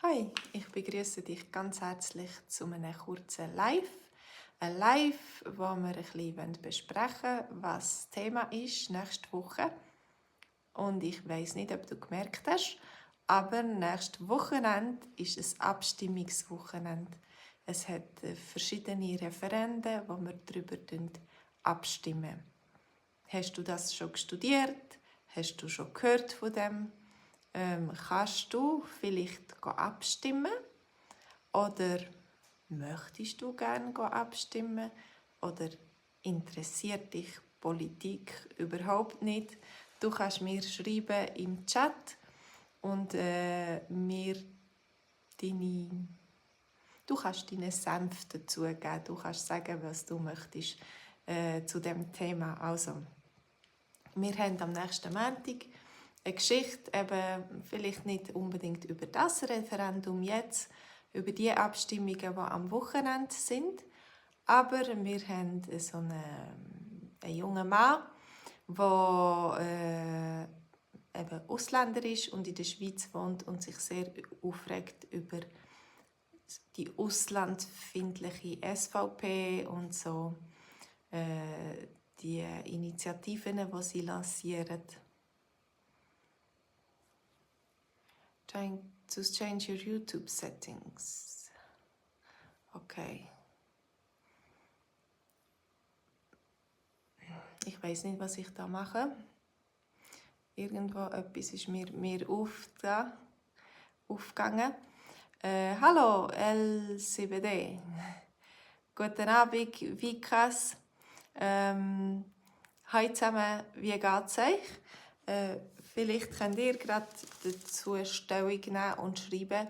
Hi, ich begrüße dich ganz herzlich zu einem kurzen Live. Ein Live, wo wir ein bisschen besprechen wollen, was das Thema ist nächste Woche. Und ich weiss nicht, ob du gemerkt hast, aber nächstes Wochenende ist ein Abstimmungswochenende. Es hat verschiedene Referenden, wo wir darüber abstimmen. Hast du das schon studiert? Hast du schon gehört von dem? Kannst du vielleicht abstimmen? Oder möchtest du gerne abstimmen? Oder interessiert dich Politik überhaupt nicht? Du kannst mir schreiben im Chat und mir du kannst deinen Senf dazugeben. Du kannst sagen, was du möchtest zu dem Thema. Also, wir haben am nächsten Montag eine Geschichte, eben vielleicht nicht unbedingt über das Referendum jetzt, über die Abstimmungen, die am Wochenende sind, aber wir haben so einen jungen Mann, der eben Ausländer ist und in der Schweiz wohnt und sich sehr aufregt über die auslandfeindliche SVP und so die Initiativen, die sie lancieren. Trying to change your YouTube settings. Okay. Ich weiß nicht, was ich da mache. Irgendwo etwas ist mir aufgegangen. Hallo LCBD. Guten Abend, Vikas. Hallo zusammen, wie geht's euch? Vielleicht könnt ihr gerade dazu Stellung nehmen und schreiben,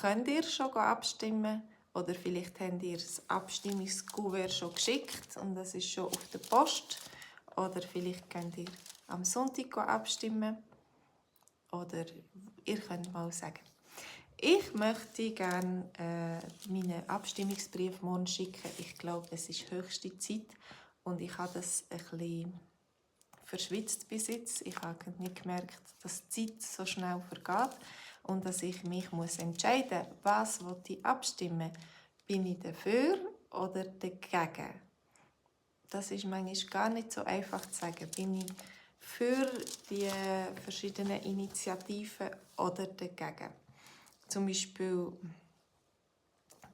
könnt ihr schon abstimmen? Oder vielleicht habt ihr das Abstimmungskuvert schon geschickt und das ist schon auf der Post. Oder vielleicht könnt ihr am Sonntag abstimmen. Oder ihr könnt mal sagen. Ich möchte gerne meinen Abstimmungsbrief morgen schicken. Ich glaube, es ist höchste Zeit. Und ich habe das ein bisschen verschwitzt bis jetzt. Ich habe nicht gemerkt, dass die Zeit so schnell vergeht und dass ich mich entscheiden muss, was ich abstimmen will. Bin ich dafür oder dagegen? Das ist manchmal gar nicht so einfach zu sagen. Bin ich für die verschiedenen Initiativen oder dagegen? Zum Beispiel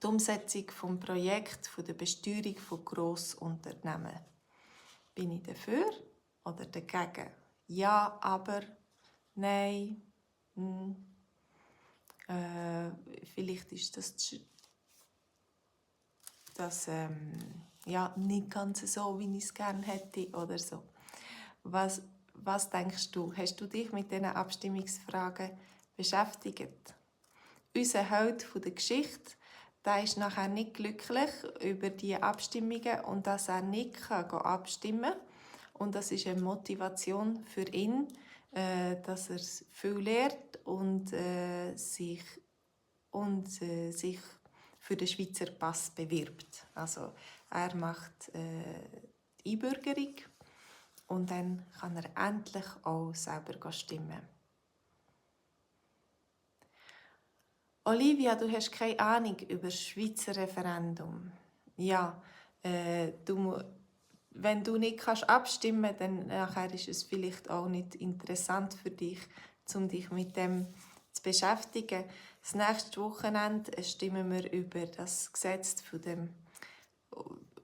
die Umsetzung des Projekts der Besteuerung von Grossunternehmen. Bin ich dafür oder dagegen? Ja, aber, nein, vielleicht ist das ja, nicht ganz so, wie ich es gerne hätte oder so. Was denkst du? Hast du dich mit diesen Abstimmungsfragen beschäftigt? Unser Held der Geschichte, der ist nachher nicht glücklich über die Abstimmungen und dass er nicht abstimmen kann. Und das ist eine Motivation für ihn, dass er viel lernt und sich für den Schweizer Pass bewirbt. Also er macht die Einbürgerung und dann kann er endlich auch selber stimmen. Olivia, du hast keine Ahnung über das Schweizer Referendum. Ja, wenn du nicht abstimmen kannst, dann nachher ist es vielleicht auch nicht interessant für dich, um dich mit dem zu beschäftigen. Das nächste Wochenende stimmen wir über das Gesetz von der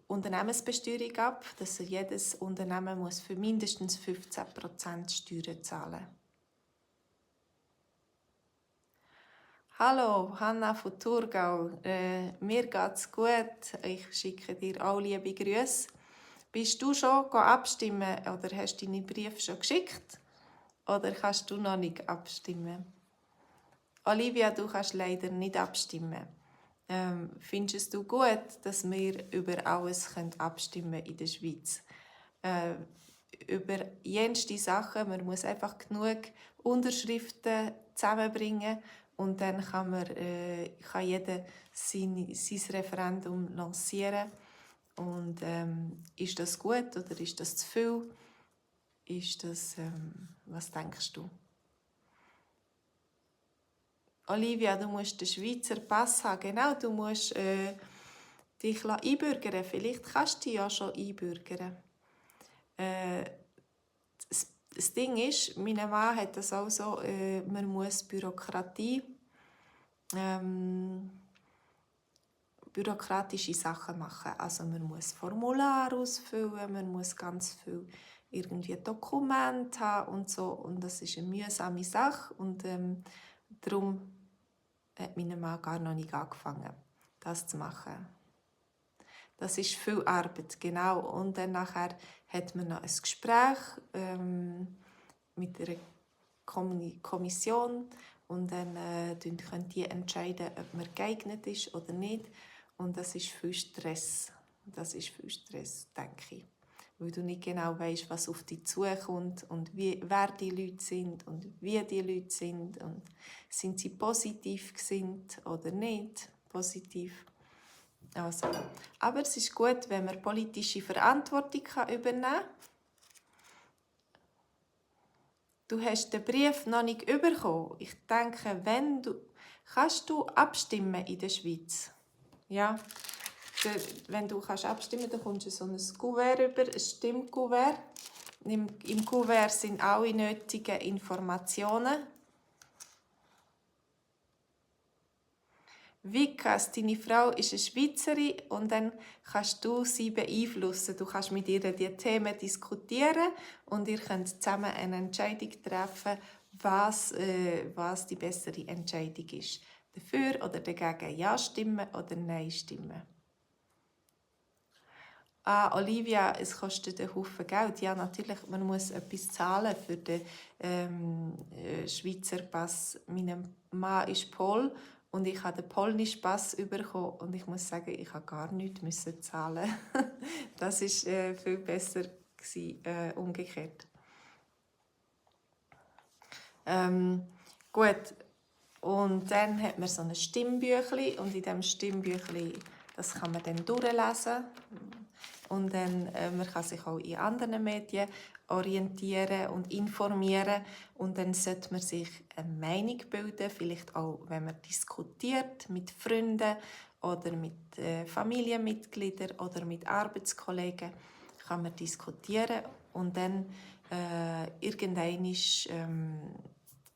Unternehmensbesteuerung ab, dass jedes Unternehmen muss für mindestens 15% Steuern zahlen muss. Hallo, Hanna von Thurgau. Mir geht's gut. Ich schicke dir auch liebe Grüße. Bist du schon abstimmen oder hast du deine Briefe schon geschickt? Oder kannst du noch nicht abstimmen? Olivia, du kannst leider nicht abstimmen. Findest du gut, dass wir über alles abstimmen in der Schweiz? Über jenste Sachen. Man muss einfach genug Unterschriften zusammenbringen und dann kann jeder sein Referendum lancieren. Und ist das gut oder ist das zu viel? Was denkst du? Olivia, du musst den Schweizer Pass haben. Genau, du musst dich einbürgern. Vielleicht kannst du dich ja schon einbürgern. Das Ding ist, mein Mann hat das auch so, man muss bürokratische Sachen machen. Also man muss Formulare ausfüllen, man muss ganz viel irgendwie Dokumente haben und so. Und das ist eine mühsame Sache. Und darum hat mein Mann gar noch nicht angefangen, das zu machen. Das ist viel Arbeit, genau. Und dann nachher hat man noch ein Gespräch mit einer Kommission und dann können die entscheiden, ob man geeignet ist oder nicht. Und das ist viel Stress. Das ist viel Stress, denke ich. Weil du nicht genau weißt, was auf dich zukommt und wer die Leute sind und wie die Leute sind und sind sie positiv gesinnt oder nicht positiv. Also, aber es ist gut, wenn man politische Verantwortung übernehmen kann. Du hast den Brief noch nicht bekommen. Ich denke, kannst du abstimmen in der Schweiz. Ja, wenn du abstimmen kannst, dann kommst du so ein Kuvert über, ein Stimmkuvert. Im Kuvert sind alle nötigen Informationen. Vikas, deine Frau ist eine Schweizerin und dann kannst du sie beeinflussen. Du kannst mit ihr diese Themen diskutieren und ihr könnt zusammen eine Entscheidung treffen, was die bessere Entscheidung ist. Dafür oder dagegen Ja stimmen oder Nein stimmen. Ah, Olivia, es kostet einen Haufen Geld. Ja, natürlich, man muss etwas zahlen für den Schweizer Pass. Mein Mann ist Pol und ich habe den polnischen Pass bekommen und ich muss sagen, ich habe gar nichts zahlen. Das war viel besser gewesen, umgekehrt. Gut, und dann hat man so ein Stimmbüchlein und in diesem Stimmbüchlein, das kann man dann durchlesen. Und dann, man kann sich auch in anderen Medien orientieren und informieren. Und dann sollte man sich eine Meinung bilden, vielleicht auch, wenn man diskutiert mit Freunden oder mit Familienmitgliedern oder mit Arbeitskollegen, kann man diskutieren. Und dann irgendwann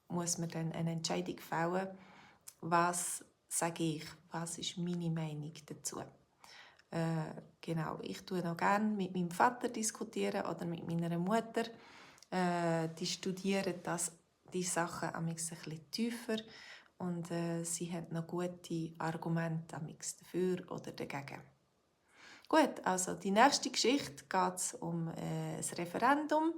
muss man dann eine Entscheidung fällen, was sage ich, was ist meine Meinung dazu. Genau, ich tue noch gerne mit meinem Vater diskutieren oder mit meiner Mutter. Die studieren die Sachen ein bisschen tiefer und sie haben noch gute Argumente dafür oder dagegen. Gut, also die nächste Geschichte geht um das Referendum.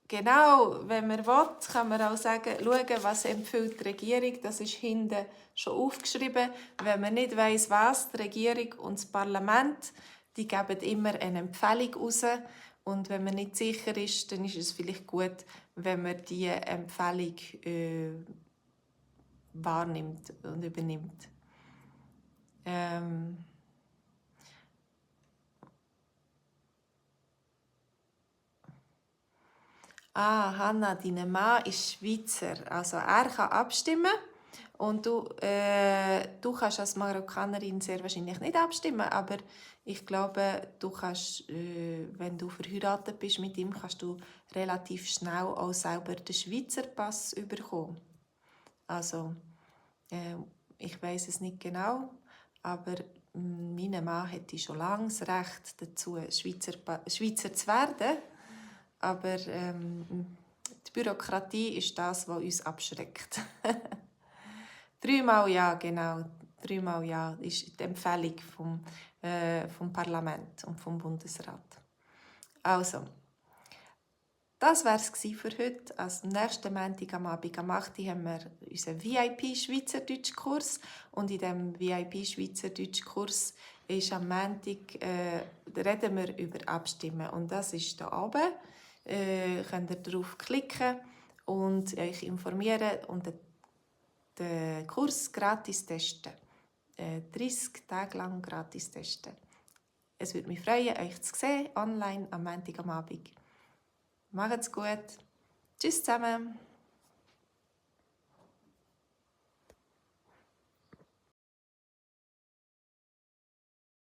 Genau, wenn man will, kann man auch sagen, schauen, was empfiehlt die Regierung. Das ist hinten schon aufgeschrieben. Wenn man nicht weiss, was die Regierung und das Parlament, die geben immer eine Empfehlung raus. Und wenn man nicht sicher ist, dann ist es vielleicht gut, wenn man diese Empfehlung wahrnimmt und übernimmt. Hanna, dein Mann ist Schweizer. Also er kann abstimmen und du kannst als Marokkanerin sehr wahrscheinlich nicht abstimmen, aber ich glaube, du kannst, wenn du verheiratet bist mit ihm, kannst du relativ schnell auch selber den Schweizer Pass bekommen. Also, ich weiß es nicht genau, aber mein Mann hätte schon lange das Recht dazu, Schweizer zu werden. Aber die Bürokratie ist das, was uns abschreckt. 3-mal Ja, genau. 3-mal Ja ist die Empfehlung vom Parlament und vom Bundesrat. Also, das war es für heute. Am nächsten Montag am Abend um 8 Uhr haben wir unseren VIP-Schweizerdeutsch-Kurs. Und in diesem VIP-Schweizerdeutsch-Kurs ist am Montag reden wir über Abstimmen. Und das ist hier oben. Könnt ihr darauf klicken und euch informieren und den Kurs gratis testen. 30 Tage lang gratis testen. Es würde mich freuen, euch zu sehen, online am Montag am Abend. Macht's gut. Tschüss zusammen.